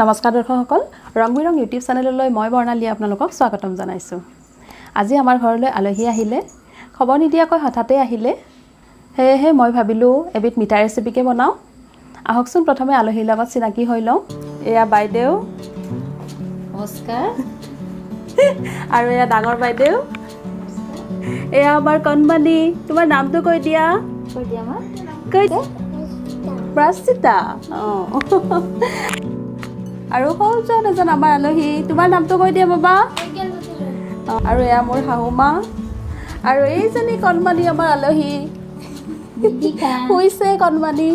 নমস্কাৰ দৰ্শকসকল, ৰং বিৰং ইউটিউব চেনেললৈ মই বৰ্ণালীয়ে আপোনালোকক স্বাগতম জনাইছোঁ। আজি আমাৰ ঘৰলৈ আলহী আহিলে, খবৰ নিদিয়াকৈ হঠাতে আহিলে। সেয়েহে মই ভাবিলোঁ এবিধ মিঠাই ৰেচিপিকে বনাওঁ। আহকচোন, প্ৰথমে আলহীৰ লগত চিনাকি হৈ লওঁ। এয়া বাইদেউ। নমস্কাৰ। আৰু এয়া ডাঙৰ বাইদেউ। এয়া আমাৰ কণমানি। তোমাৰ নামটো কৈ দিয়া। কৈ দিয়া মা। কৈ প্ৰাচিতা। অঁ, আৰু সৌজন এজন আমাৰ আলহী। তোমাৰ নামটো কৈ দিয়া বাবা। অঁ, আৰু এয়া মোৰ শাহু মা আৰু এইজনী কণমানি আমাৰ আলহী। শুইছে কণমানি।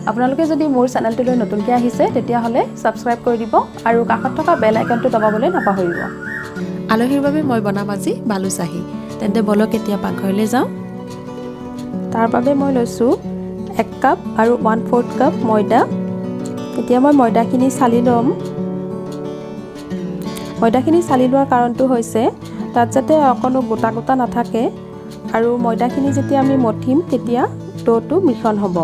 আপোনালোকে যদি মোৰ চেনেলটোলৈ নতুনকৈ আহিছে, তেতিয়াহ'লে ছাবস্ক্ৰাইব কৰি দিব আৰু কাষত থকা বেল আইকনটো দবাবলৈ নাপাহৰিব। আলহীৰ বাবে মই বনাম আজি বালুচাহী। তেন্তে ব'লক, এতিয়া পাকঘৰলৈ যাওঁ। তাৰ বাবে মই লৈছোঁ 1 কাপ আৰু 1/4 কাপ ময়দা। এতিয়া মই ময়দাখিনি চালি ল'ম। ময়দাখিনি চালি লোৱাৰ কাৰণটো হৈছে তাত যাতে অকণো গোটা গোটা নাথাকে আৰু ময়দাখিনি যেতিয়া আমি মঠিম, তেতিয়া ড'টো মিশ্ৰণ হ'ব।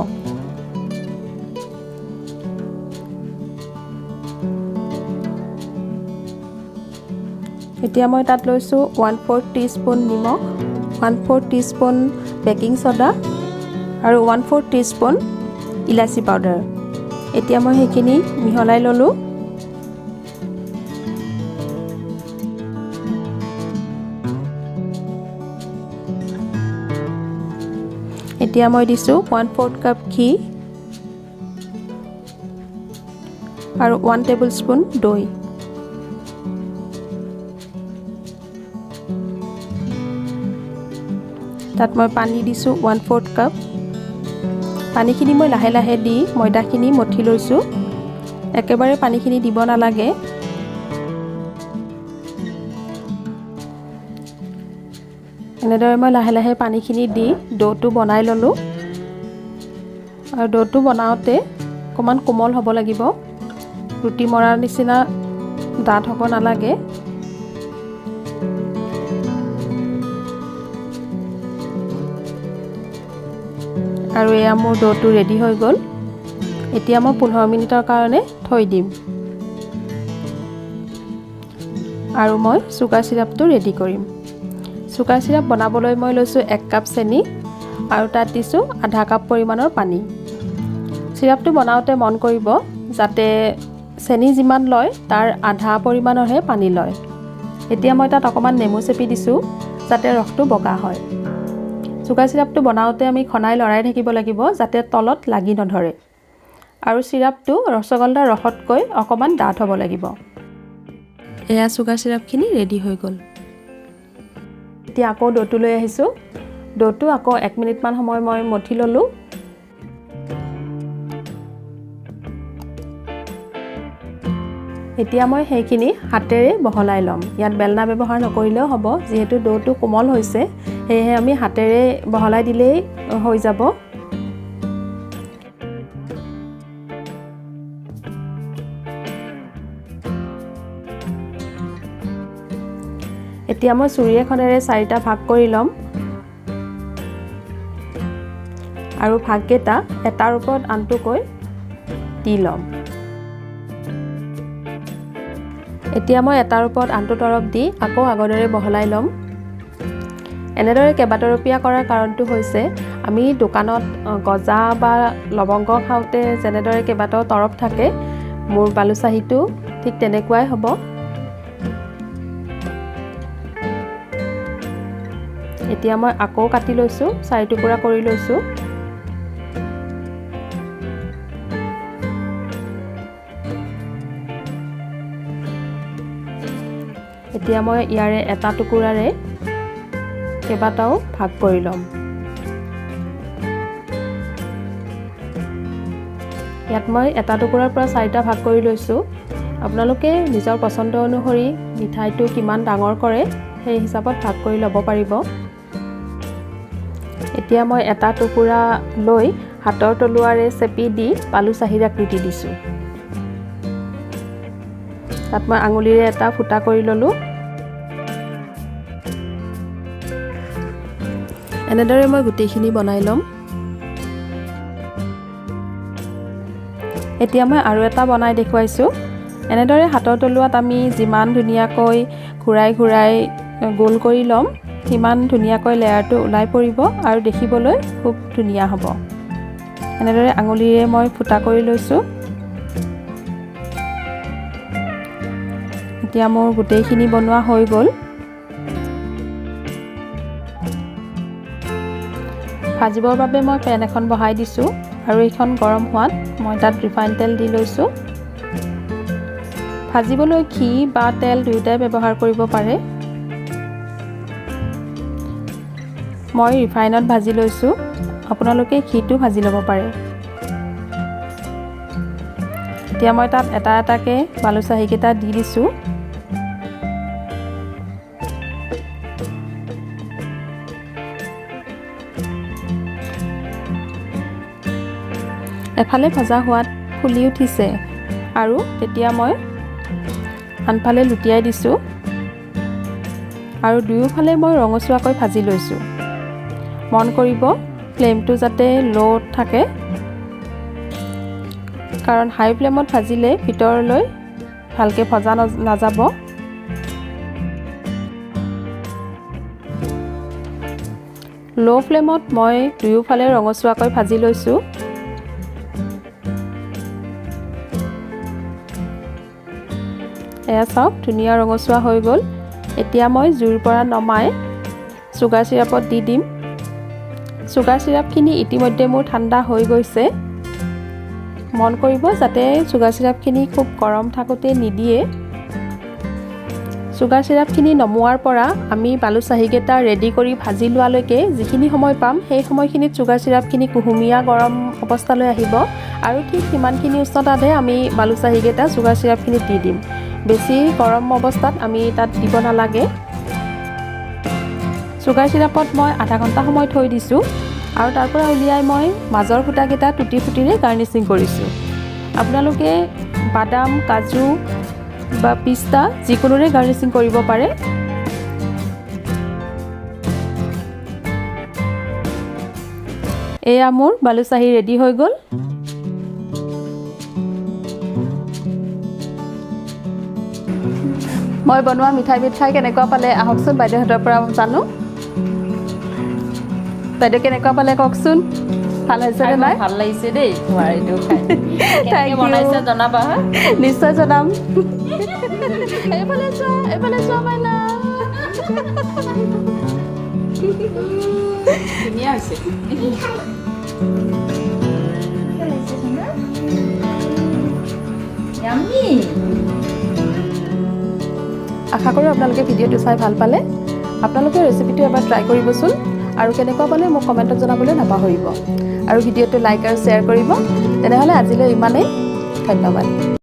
এতিয়া মই তাত লৈছোঁ 1/4 টিস্পুন নিমখ, 1/4 টিস্পুন বেকিং ছ'ডা আৰু 1/4 টিস্পুন ইলাচি পাউডাৰ। এতিয়া মই সেইখিনি মিহলাই ল'লোঁ। এতিয়া মই দিছোঁ 1/4 কাপ ঘি আৰু 1 টেবুল স্পুন দৈ। তাত মই পানী দিছোঁ 1/4 কাপ। পানীখিনি মই লাহে লাহে দি ময়দাখিনি মঠি লৈছোঁ। একেবাৰে পানীখিনি দিব নালাগে। এনেদৰে মই লাহে লাহে পানীখিনি দি ড'টো বনাই ল'লোঁ। আৰু ড'টো বনাওঁতে অকণমান কোমল হ'ব লাগিব, ৰুটি মৰাৰ নিচিনা ডাঠ হ'ব নালাগে। আৰু এয়া মোৰ ড'টো ৰেডি হৈ গ'ল। এতিয়া মই 15 মিনিটৰ কাৰণে থৈ দিম আৰু মই চুগাৰ চিৰাপটো ৰেডি কৰিম। চুগাৰ চিৰাপ বনাবলৈ মই লৈছোঁ 1 কাপ চেনি আৰু তাত দিছোঁ আধা কাপ পৰিমাণৰ পানী। চিৰাপটো বনাওঁতে মন কৰিব যাতে চেনি যিমান লয়, তাৰ আধা পৰিমাণৰহে পানী লয়। এতিয়া মই তাত অকণমান নেমু চেপি দিছোঁ যাতে ৰসটো বগা হয়। চুগাৰ চিৰাপটো বনাওঁতে আমি ঘনাই লৰাই থাকিব লাগিব যাতে তলত লাগি নধৰে আৰু চিৰাপটো ৰসগোল্লাৰ ৰসতকৈ অকণমান ডাঠ হ'ব লাগিব। এয়া চুগাৰ চিৰাপখিনি ৰেডি হৈ গ'ল। এতিয়া আকৌ ড'টো লৈ আহিছোঁ। ড'টো আকৌ 1 মিনিটমান সময় মই মঠি ল'লোঁ। এতিয়া মই সেইখিনি হাতেৰে বহলাই ল'ম। ইয়াত বেলনা ব্যৱহাৰ নকৰিলেও হ'ব। যিহেতু ড'টো কোমল হৈছে, সেয়েহে আমি হাতেৰে বহলাই দিলেই হৈ যাব। এতিয়া মই চুৰি এখনেৰে চাৰিটা ভাগ কৰি ল'ম আৰু ভাগকেইটা এটাৰ ওপৰত আনটোকৈ দি ল'ম। এতিয়া মই এটাৰ ওপৰত আনটো তৰপ দি আকৌ আগৰ দৰে বহলাই ল'ম। এনেদৰে কেইবাতৰপীয়া কৰাৰ কাৰণটো হৈছে আমি দোকানত গজা বা লৱংগ খাওঁতে যেনেদৰে কেইবাটাও তৰপ থাকে, মোৰ বালুচাহীটো ঠিক তেনেকুৱাই হ'ব। এতিয়া মই আকৌ কাটি লৈছোঁ, চাৰি টুকুৰা কৰি লৈছোঁ। এতিয়া মই ইয়াৰে এটা টুকুৰাৰে কেইবাটাও ভাগ কৰি ল'ম। ইয়াত মই এটা টুকুৰাৰ পৰা চাৰিটা ভাগ কৰি লৈছোঁ। আপোনালোকে নিজৰ পচন্দ অনুসৰি মিঠাইটো কিমান ডাঙৰ কৰে, সেই হিচাপত ভাগ কৰি ল'ব পাৰিব। এতিয়া মই এটা টুকুৰা লৈ হাতৰ তলুৱাৰে চেপি দি বালুচাহীৰ আকৃতি দিছোঁ। তাত মই আঙুলিৰে এটা ফুটা কৰি ল'লোঁ। এনেদৰে মই গোটেইখিনি বনাই ল'ম। এতিয়া মই আৰু এটা বনাই দেখুৱাইছোঁ। এনেদৰে হাতৰ তলুৱাত আমি যিমান ধুনীয়াকৈ ঘূৰাই ঘূৰাই গোল কৰি ল'ম, সিমান ধুনীয়াকৈ লেয়াৰটো ওলাই পৰিব আৰু দেখিবলৈ খুব ধুনীয়া হ'ব। এনেদৰে আঙুলিৰে মই ফুটা কৰি লৈছোঁ। এতিয়া মোৰ গোটেইখিনি বনোৱা হৈ গ'ল। ভাজিবৰ বাবে মই পেন এখন বহাই দিছোঁ আৰু এইখন গৰম হোৱাত মই তাত ৰিফাইন তেল দি লৈছোঁ। ভাজিবলৈ ঘি বা তেল দুয়োটাই ব্যৱহাৰ কৰিব পাৰে। মই ৰিফাইনত ভাজি লৈছোঁ, আপোনালোকে ঘিটো ভাজি ল'ব পাৰে। এতিয়া মই তাত এটা এটাকৈ বালুচাহীকেইটা দি দিছোঁ। এফালে ভজা হোৱাত ফুলি উঠিছে আৰু তেতিয়া মই আনফালে লুটিয়াই দিছোঁ আৰু দুয়োফালে মই ৰঙচুৱাকৈ ভাজি লৈছোঁ। মন কৰিব ফ্লেমটো যাতে ল' থাকে, কাৰণ হাই ফ্লেমত ভাজিলে ভিতৰলৈ ভালকৈ ভজা নাযাব। ল' ফ্লেমত মই দুয়োফালে ৰঙচুৱাকৈ ভাজি লৈছোঁ। এয়া চাওক, ধুনীয়া ৰঙচুৱা হৈ গ'ল। এতিয়া মই জুইৰ পৰা নমাই চুগাৰ চিৰাপত দি দিম। চুগাৰ চিৰাপখিনি ইতিমধ্যে মোৰ ঠাণ্ডা হৈ গৈছে। মন কৰিব যাতে চুগাৰ চিৰাপখিনি খুব গৰম থাকোঁতে নিদিয়ে। চুগাৰ চিৰাপখিনি নমোৱাৰ পৰা আমি বালুচাহীকেইটা ৰেডি কৰি ভাজি লোৱালৈকে যিখিনি সময় পাম, সেই সময়খিনিত চুগাৰ চিৰাপখিনি কুহুমীয়া গৰম অৱস্থালৈ আহিব আৰু ঠিক সিমানখিনি উষ্ণতাতহে আমি বালুচাহীকেইটা চুগাৰ চিৰাপখিনিত দি দিম। বেছি গৰম অৱস্থাত আমি তাত দিব নালাগে। চুগাৰ চিৰাপত মই আধা ঘণ্টা সময় থৈ দিছোঁ আৰু তাৰ পৰা উলিয়াই মই মাজৰ ফুটাকেইটা টুটি ফুটিৰে গাৰ্নিচিং কৰিছোঁ। আপোনালোকে বাদাম, কাজু বা পিস্তা যিকোনোৰে গাৰ্নিচিং কৰিব পাৰে। এয়া মোৰ বালুচাহী ৰেডি হৈ গ'ল। মই বনোৱা মিঠাইবিধ খাই কেনেকুৱা পালে আহকচোন বাইদেউহঁতৰ পৰা জানো। বাইদেউ, কেনেকুৱা পালে কওকচোন, ভাল হৈছেনে নাই? ভাল লাগিছে দেই তোমাৰ এইটো খাই। Thank কেনেকে you. বনাইছে জনাবা হা। নিশ্চয় জনাম। এইফালে চোৱা, এইফালে চোৱা মাইনা। ধুনীয়া হৈছে। Yummy. আশা কৰোঁ আপোনালোকে ভিডিঅ'টো চাই ভাল পালে। আপোনালোকে ৰেচিপিটো এবাৰ ট্ৰাই কৰিবচোন আৰু কেনেকুৱা পালে মোক কমেণ্টত জনাবলৈ নাপাহৰিব আৰু ভিডিঅ'টো লাইক আৰু শ্বেয়াৰ কৰিব। তেনেহ'লে আজিলৈ ইমানেই, ধন্যবাদ।